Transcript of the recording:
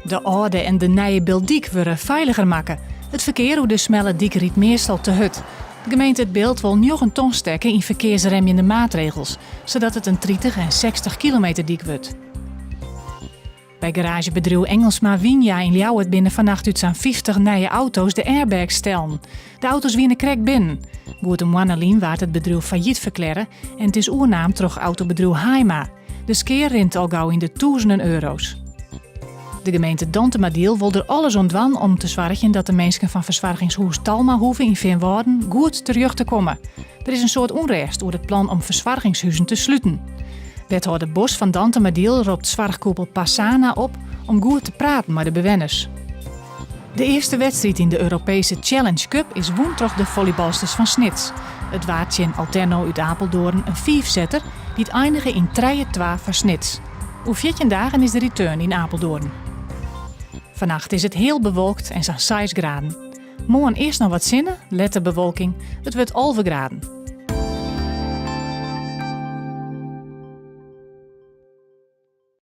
De âlde en de nije Biltdyk wurde feiliger makke. It ferkear oer de smelle dyk rydt meastal te hurd. De gemeente It Bilt wol njoggen ton stekke yn ferkearsremjende maatregels, sadat it in 30 en 60 kilometer dyk wurdt. By garaazjebedriuw Engelsma Winia yn Ljouwert binne fannacht út sa'n 50 nije auto's de airbags stellen. De auto's wiene krekt binnen. Goed in moanne lyn waard it bedriuw fallyt ferklearre en it is oernaam troch autobedriuw Haima. De skea rint al gau yn de tûzenen euro's. De gemeente Dantumadiel wol der alles oan dwaan om te soargjen dat de minsken fan fersoargingshûs Talmahoeve yn Feanwâlden goed terjochte komme. Der is in soad ûnrêst oer it plan om fersoargingshuzen te sluten. Wethâlder Bos fan Dantumadiel ropt soarchkoepel Pasana op om goed te praten mei de bewenners. De earste wedstriid yn de Europeeske Challenge Cup is wûn troch de follybalsters fan Snits. It waard tsjin Alterno út Apeldoorn in fiifsetter, dy't einige yn trije-twa foar Snits. Oer 14 dagen is de return yn Apeldoorn. Fannacht is it heal bewolkt en sa'n seis graden. Moarn earst noch wat sinne, letter bewolking. It wurdt 11 graden.